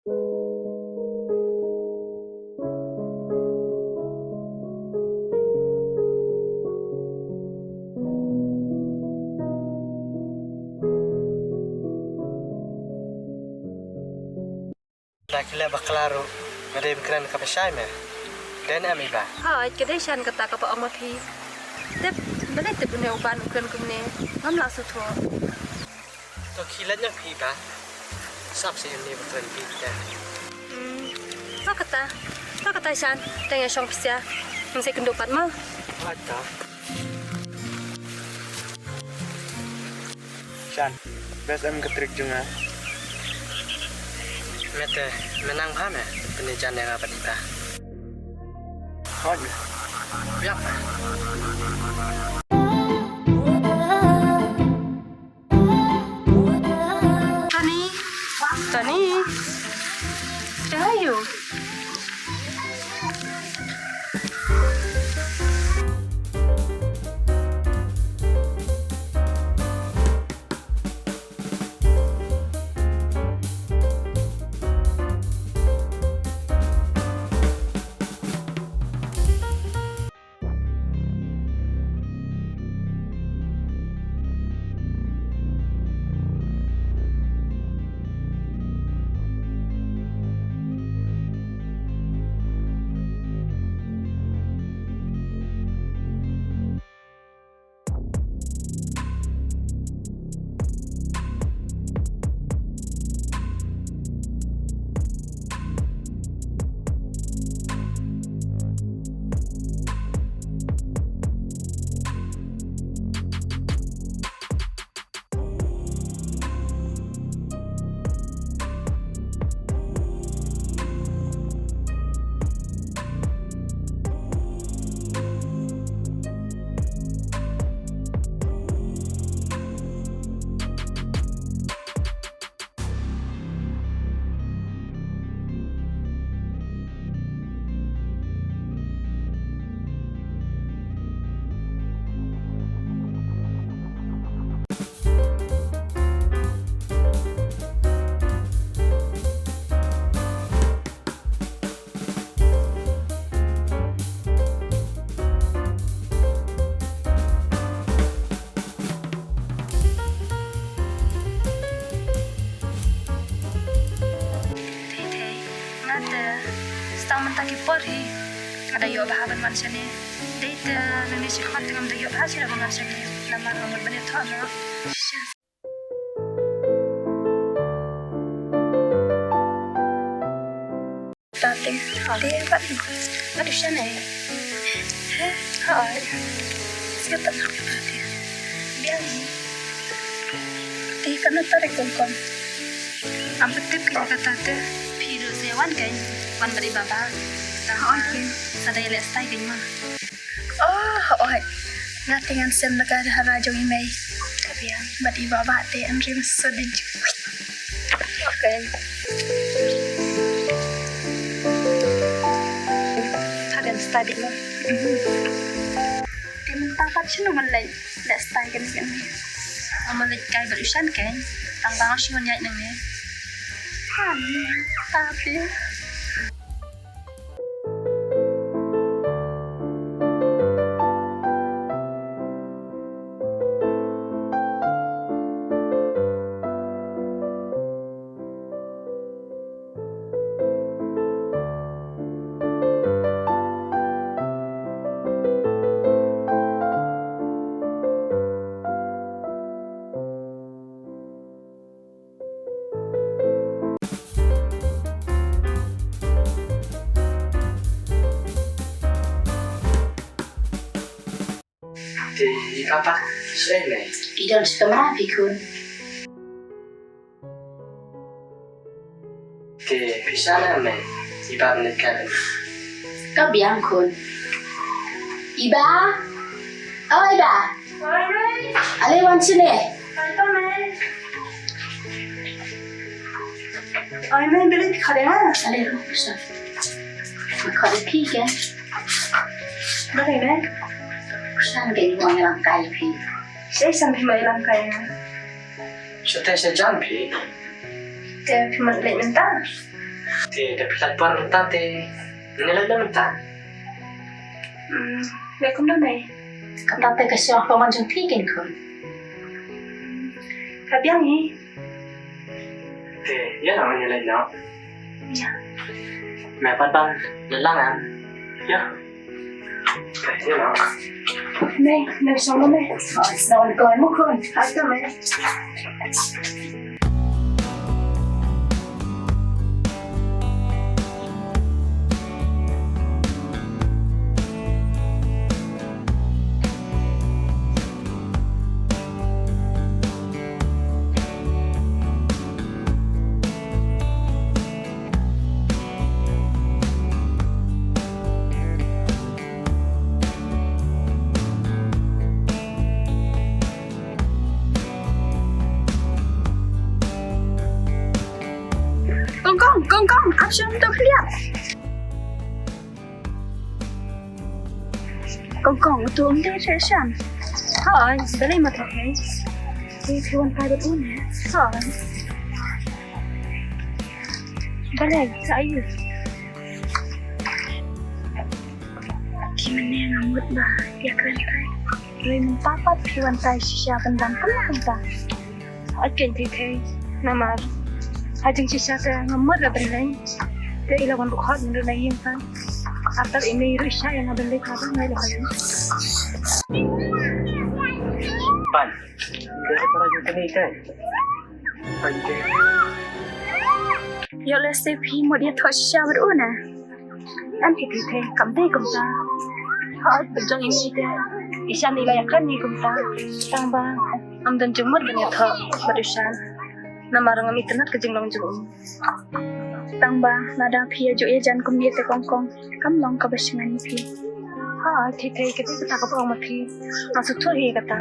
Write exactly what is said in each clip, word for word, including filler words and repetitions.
Da ki leh bakla ruh, nga dei ban kren ka pyrshah ïa me. Dei ne em Iba? Hooid, ka dei shen kata kaba ong ma phi. Tip, balei tip une u Ban u kren kumne? Ngam lah sngewthuh. To khie leit noh phi Iba. Sap seh ïa une ba kren phi te. Hmm. To kata, to kata shen, te nga shong pisa. Ngin sa ïakynduh pat mo. Hooid to. Shan, best em ka trick jong nga. Me te, me nang bha me, pynïajan ïa nga bad Iba. Hooid me. Biang. Tony, Tony, where are you? Thei thei, nga te, sa tang mynta ki por hi nga da ïoh bha ban wan shane. Dei te nangne shi khmat te ngam da ïoh bha shuh ban wan shane. Namar nga mut ban ïathoh noh. Tate, ate, pat, pat u shane. He, ha, ai. Siapa nak tate? Biang ni. Te, kan na tarik kon kon. Am petip ke kata te. Phi ruh se wan kai. Wan bari baba. Dah, okay. Sa dei leh stai kai ma. Oh, hooid. Nga te ngan sem na ka hara jong i mei. Ka biang. Bad i baba te yn rim sodin. Okay. Tha kan stadi mo. Te mynta pat shano man leit. Leh stai kane kane. Ama leit kai bad u Shan kan. Tang tang shu wan ïaid nangne. Han. Tapi. Te i papa, shaei mei? I don sha kamra phi khun. Te phi shah ne em mei? I ba mynta ka. Ka biang khun. Iba. Oh, Iba. Ale wan shane. Ai mei, beli khade na. Ale ru sa. Khade phi ke. Beli mei. Shan ke ni wan lam kai phi. Shaei shan phi mai lam kai na. Shate sha jan phi. Te phi man leh mynta. Te da phi lait por mynta te, ngin leit noh mynta. Hmm, leit kumno ne? Kata te ka shong ka man jong phi kein khun. Ka biang hi. Te ïa, ngin leit noh. Ïa. Me pat ban leit lang em? Ïa. Te ïa noh. Me, me shong mo me. Shong ko mo khun. Hasta me. Kong kong, kong kong, ap shon to khlieh. Kong kong, uto um dei session. Hooid, balei ma thok hei? Phi wan phai bad u ne? Hooid. Balei, sa aïu? Ki mynne nga mut ba ïa kren phai. Hooid, mynta pat phi wan phai shisha ban dang kumno kumta. Ot kein Thei Thei, namar ha jingshisha ka nga mut la ban leit. Te i la wan bkhot mynta na ïing ka. Atar i mei ruh i shah ïa nga ban leit ha ba ngai la ka leit. Pan. Dei para jong kane te. Pan te. Ïoh lehse phi mut ïathoh shisha bad u na. Em Thei Thei, kam dei kumta. Ha ot bad jong i mei te, i Shan i la ïakren ïa kumta. Tang ba ngam don jingmut ban ïathoh bad u Shan. Namar ngam itynnad ka jinglong jong u. Tang ba lada phi ïajuh ïajan kumne te Kong Kong, kam long kaba shngaiñ ïa phi. Ha Thei Thei, kata kata kaba ong ma phi, nga sngewthuh hi kata.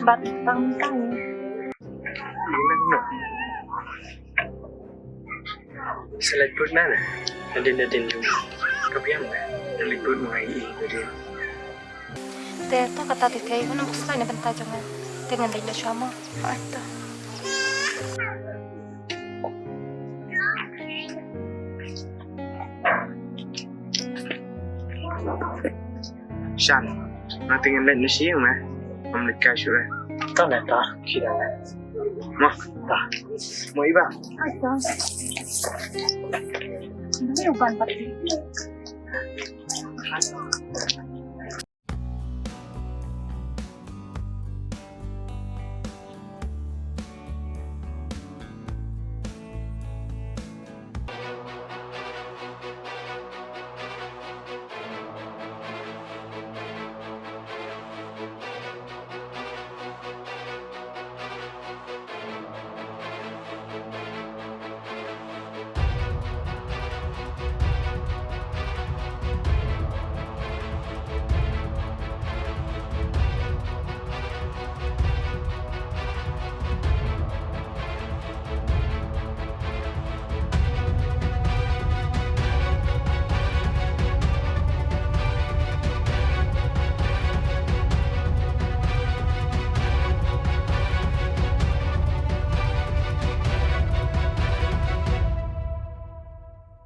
Bad tang tang. Sa leit bud na na. Nadin nadin jong. Ka biang na. Leit bud ma i nadin. Te to kata Thei Thei, ngam khuslai na bynta jong nga. Te ngan leit noh shuwa mo. Hooid to. Shan, nga te ngan leit na sha ïing me. Ngam leit kai shuh re. To ne ta, ki da ne. Mo, ta. Mo i ba. Ai ta. Ni u ban ba.